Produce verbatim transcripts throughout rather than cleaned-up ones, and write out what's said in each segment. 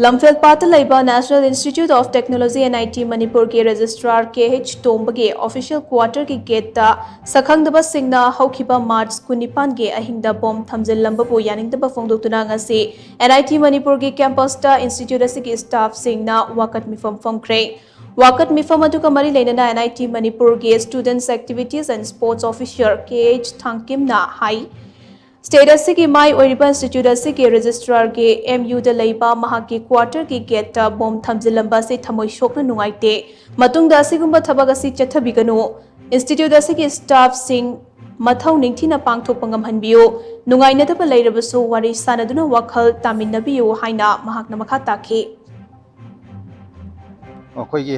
ꯂꯝꯐꯦꯜꯄꯥꯠꯇ ꯂꯩꯕ National Institute of Technology, N I T ꯃꯅꯤꯄꯨꯔꯒꯤ Registrar K H ꯇꯣꯝꯕꯒꯤ official quarterꯒꯤ gateꯇ ꯁꯛꯈꯪꯗꯕꯁꯤꯡꯅ ꯍꯧꯈꯤꯕ March ꯀꯨꯟꯅꯤꯄꯥꯟꯒꯤ ꯑꯍꯤꯡꯗ bomb ꯊꯝꯖꯤꯜꯂꯝꯕꯕꯨ ꯌꯥꯅꯤꯡꯗꯕ ꯐꯣꯡꯗꯣꯛꯇꯨꯅ ꯉꯁꯤ N I T ꯃꯅꯤꯄꯨꯔꯒꯤ campusꯇ institute ꯑꯁꯤꯒꯤ staffꯁꯤꯡꯅ ꯋꯥꯀꯠ ꯃꯤꯐꯝ ꯐꯝꯈ꯭ꯔꯦ꯫ ꯋꯥꯀꯠ ꯃꯤꯐꯝ ꯑꯗꯨꯒ ꯃꯔꯤ ꯂꯩꯅꯅ N I T ꯃꯅꯤꯄꯨꯔꯒꯤ Students Activities and Sports Officer K H ꯊꯥꯡꯀꯤꯝꯅ high, state ꯑꯁꯤꯒꯤ ꯃꯥꯏ ꯑꯣꯏꯔꯤꯕ institute ꯑꯁꯤꯒꯤ registrarꯒꯤ M Uꯗ ꯂꯩꯕ ꯃꯍꯥꯛꯀꯤ quarterꯒꯤ gateꯇ bomb ꯊꯝꯖꯤꯜꯂꯝꯕ ꯑꯁꯤ ꯊꯃꯣꯏ ꯁꯣꯛꯅ ꯅꯨꯡꯉꯥꯏꯇꯦ꯫ ꯃꯇꯨꯡꯗ ꯑꯁꯤꯒꯨꯝꯕ ꯊꯕꯛ ꯑꯁꯤ ꯆꯠꯊꯕꯤꯒꯅꯨ꯫ Institute ꯑꯁꯤꯒꯤ staffꯁꯤꯡ ꯃꯊꯧ ꯅꯤꯡꯊꯤꯅ ꯄꯥꯡꯊꯣꯛꯄ ꯉꯝꯍꯟꯕꯤꯌꯨ꯫ ꯅꯨꯡꯉꯥꯏꯅꯗꯕ ꯂꯩꯔꯕꯁꯨ ꯋꯥꯔꯤ ꯁꯥꯅꯗꯨꯅ ꯋꯥꯈꯜ ꯇꯥꯃꯤꯟꯅꯕꯤꯌꯨ ꯍꯥꯏꯅ ꯃꯍꯥꯛꯅ ꯃꯈꯥ ꯇꯥꯈꯤ꯫ ꯑꯩꯈꯣꯏꯒꯤ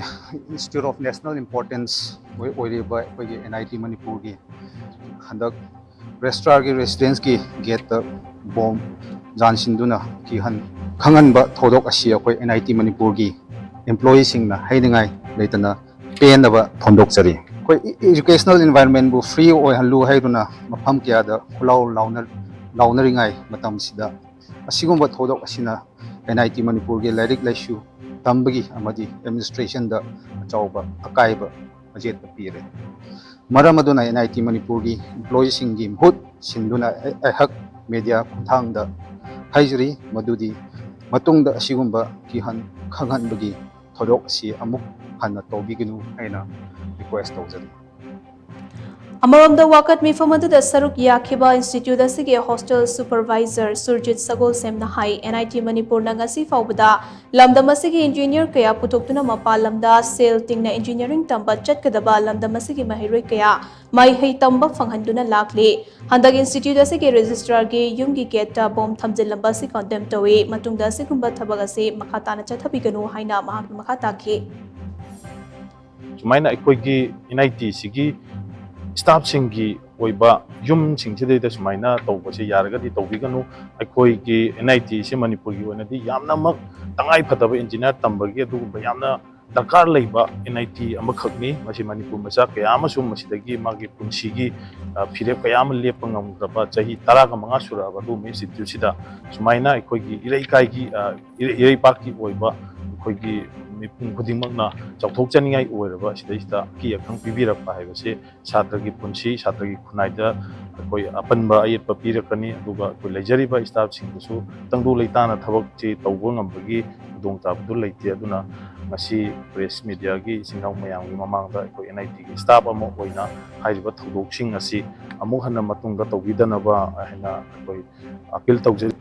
Institute of National Importance ꯑꯣꯏ- ꯑꯣꯏꯔꯤꯕ ꯑꯩꯈꯣꯏꯒꯤ N I T ꯃꯅꯤꯄꯨꯔꯒꯤ ꯍꯟꯗꯛ registrarꯒꯤ residenceꯀꯤ gateꯇ bomb ꯌꯥꯟꯁꯤꯟꯗꯨꯅ ꯀꯤꯍꯟ ꯈꯪꯍꯟꯕ ꯊꯧꯗꯣꯛ ꯑꯁꯤ ꯑꯩꯈꯣꯏ N I T ꯃꯅꯤꯄꯨꯔꯒꯤ employeeꯁꯤꯡꯅ ꯍꯥꯏꯅꯤꯡꯉꯥꯏ ꯂꯩꯇꯅ ꯄꯦꯟꯗꯕ ꯐꯣꯡꯗꯣꯛꯆꯔꯤ꯫ ꯑꯩꯈꯣꯏ educational environmentꯕꯨ free ꯑꯣꯏꯍꯜꯂꯨ ꯍꯥꯏꯗꯨꯅ ꯃꯐꯝ ꯀꯌꯥꯗ ꯈꯨꯜꯂꯥꯎ ꯂꯥꯎꯅ- ꯂꯥꯎꯅꯔꯤꯉꯩ ꯃꯇꯝꯁꯤꯗ ꯑꯁꯤꯒꯨꯝꯕ ꯊꯧꯗꯣꯛ ꯑꯁꯤꯅ N I T ꯃꯅꯤꯄꯨꯔꯒꯤ ꯂꯥꯏꯔꯤꯛ ꯂꯥꯏꯁꯨ ꯇꯝꯕꯒꯤ ꯑꯃꯗꯤ administrationꯗ ꯑꯆꯧꯕ ꯑꯀꯥꯏꯕ ꯑꯖꯦꯠꯄ ꯄꯤꯔꯦ꯫ ꯃꯔꯝ ꯑꯗꯨꯅ N I T ꯃꯅꯤꯄꯨꯔꯒꯤ employeeꯁꯤꯡꯒꯤ ꯃꯍꯨꯠ ꯁꯤꯟꯗꯨꯅ ꯑꯩ- ꯑꯩꯍꯥꯛ media ꯈꯨꯠꯊꯥꯡꯗ ꯍꯥꯏꯖꯔꯤ ꯃꯗꯨꯗꯤ ꯃꯇꯨꯡꯗ ꯑꯁꯤꯒꯨꯝꯕ ꯀꯤꯍꯟ ꯈꯪꯍꯟꯕꯒꯤ ꯊꯧꯗꯣꯛ ꯑꯁꯤ ꯑꯃꯨꯛ ꯍꯟꯅ ꯇꯧꯕꯤꯒꯅꯨ ꯍꯥꯏꯅ request ꯇꯧꯖꯔꯤ꯫ ꯑꯃꯔꯣꯝꯗ ꯋꯥꯀꯠ ꯃꯤꯐꯝ ꯑꯗꯨꯗ ꯁꯔꯨꯛ ꯌꯥꯈꯤꯕ institute ꯑꯁꯤꯒꯤ hostel supervisor Surjit ꯁꯒꯣꯜꯁꯦꯝꯅ high, N I T ꯃꯅꯤꯄꯨꯔꯅ ꯉꯁꯤ ꯐꯥꯎꯕꯗ ꯂꯝꯗꯝ ꯑꯁꯤꯒꯤ engineer ꯀꯌꯥ ꯄꯨꯊꯣꯛꯇꯨꯅ ꯃꯄꯥꯟ ꯂꯝꯗ ꯁꯦꯜ ꯇꯤꯡꯅ engineering ꯇꯝꯕ ꯆꯠꯀꯗꯕ ꯂꯝꯗꯝ ꯑꯁꯤꯒꯤ ꯃꯍꯩꯔꯣꯏ ꯀꯌꯥ ꯃꯍꯩ ꯇꯝꯕ ꯐꯪꯍꯟꯗꯨꯅ ꯂꯥꯛꯂꯤ꯫ ꯍꯟꯗꯛ institute ꯑꯁꯤꯒꯤ registrarꯒꯤ ꯌꯨꯝꯒꯤ gateꯇ bomb ꯊꯝꯖꯤꯜꯂꯝꯕ ꯑꯁꯤ condemn ꯇꯧꯏ꯫ ꯃꯇꯨꯡꯗ ꯑꯁꯤꯒꯨꯝꯕ ꯊꯕꯛ ꯑꯁꯤ ꯃꯈꯥ ꯇꯥꯅ ꯆꯠꯊꯕꯤꯒꯅꯨ ꯍꯥꯏꯅ ꯃꯍꯥꯛꯅ ꯃꯈꯥ ꯇꯥꯈꯤ꯫ ꯁꯨꯃꯥꯏꯅ ꯑꯩꯈꯣꯏꯒꯤ N I Tꯁꯤꯒꯤ staffꯁꯤꯡꯒꯤ ꯑꯣꯏꯕ ꯌꯨꯝꯁꯤꯡꯁꯤꯗꯩꯗ ꯁꯨꯃꯥꯏꯅ ꯇꯧꯕꯁꯦ ꯌꯥꯔꯒꯗꯤ ꯇꯧꯕꯤꯒꯅꯨ꯫ ꯑꯩꯈꯣꯏꯒꯤ N I Tꯁꯦ ꯃꯅꯤꯄꯨꯔꯒꯤ ꯑꯣꯏꯅꯗꯤ ꯌꯥꯝꯅꯃꯛ ꯇꯉꯥꯏ ꯐꯗꯕ engineer ꯇꯝꯕꯒꯤ ꯑꯗꯨꯒꯨꯝꯕ ꯌꯥꯝꯅ ꯗꯔꯀꯥꯔ ꯂꯩꯕ ꯑꯦꯟ ꯑꯥꯏ ꯇꯤ ꯑꯃꯈꯛꯅꯤ꯫ ꯃꯁꯤ ꯃꯅꯤꯄꯨꯔ ꯃꯆꯥ ꯀꯌꯥ ꯑꯃꯁꯨ ꯃꯁꯤꯗꯒꯤ ꯃꯥꯒꯤ ꯄꯨꯟꯁꯤꯒꯤ, ꯑ, ꯐꯤꯔꯦꯞ ꯀꯌꯥ ꯑꯃ ꯂꯦꯞꯄ ꯉꯝꯈ꯭ꯔꯕ, ꯆꯍꯤ ꯇꯔꯥꯒ ꯃꯉꯥ ꯁꯨꯔꯛꯑꯕ ꯑꯗꯨꯒꯨꯝꯕ ꯏꯟꯁꯇꯤꯇ꯭ꯌꯨꯠꯁꯤꯗ ꯁꯨꯃꯥꯏꯅ ꯑꯩꯈꯣꯏꯒꯤ ꯏꯔꯩꯀꯥꯏꯒꯤ, ꯑ, ꯏꯔꯩ-, ꯏꯔꯩꯄꯥꯛꯀꯤ ꯑꯣꯏꯕ ꯑꯩꯈꯣꯏꯒꯤ ꯃꯤꯄꯨꯝ ꯈꯨꯗꯤꯡꯃꯛꯅ ꯆꯥꯎꯊꯣꯛꯆꯅꯤꯡꯉꯥꯏ ꯑꯣꯏꯔꯕ ꯁꯤꯗꯩꯁꯤꯗ ꯑꯀꯤ ꯑꯈꯪ ꯄꯤꯕꯤꯔꯛꯄ ꯍꯥꯏꯕꯁꯦ ꯁꯥꯇ꯭ꯔꯒꯤ ꯄꯨꯟꯁꯤ, ꯁꯥꯇ꯭ꯔꯒꯤ ꯈꯨꯟꯅꯥꯏꯗ ꯑꯩꯈꯣꯏ ꯑꯄꯟꯕ ꯑꯌꯦꯠꯄ ꯄꯤꯔꯛꯀꯅꯤ꯫ ꯑꯗꯨꯒ ꯑꯩꯈꯣꯏ ꯂꯩꯖꯔꯤꯕ ꯁ꯭ꯇꯥꯐꯁꯤꯡꯗꯁꯨ ꯇꯪꯗꯨ ꯂꯩꯇꯥꯅ ꯊꯕꯛꯁꯤ ꯇꯧꯕ ꯉꯝꯕꯒꯤ ꯈꯨꯗꯣꯡꯆꯥꯕꯗꯨ ꯂꯩꯇꯦ꯫ ꯑꯗꯨꯅ ꯉꯁꯤ ꯄ꯭ꯔꯦꯁ ꯃꯤꯗꯤꯌꯥꯒꯤ ꯏꯆꯤꯟ ꯏꯅꯥꯎ ꯃꯌꯥꯝꯒꯤ ꯃꯃꯥꯡꯗ ꯑꯩꯈꯣꯏ ꯑꯦꯟ ꯑꯥꯏ ꯇꯤꯒꯤ ꯁ꯭ꯇꯥꯐ ꯑꯃ ꯑꯣꯏꯅ ꯍꯥꯏꯔꯤꯕ ꯊꯧꯗꯣꯛꯁꯤꯡ ꯑꯁꯤ ꯑꯃꯨꯛ ꯍꯟꯅ ꯃꯇꯨꯡꯗ ꯇꯧꯕꯤꯗꯅꯕ ꯍꯥꯏꯅ ꯑꯩꯈꯣꯏ ꯑꯄꯤꯜ ꯇꯧꯖꯔꯤ꯫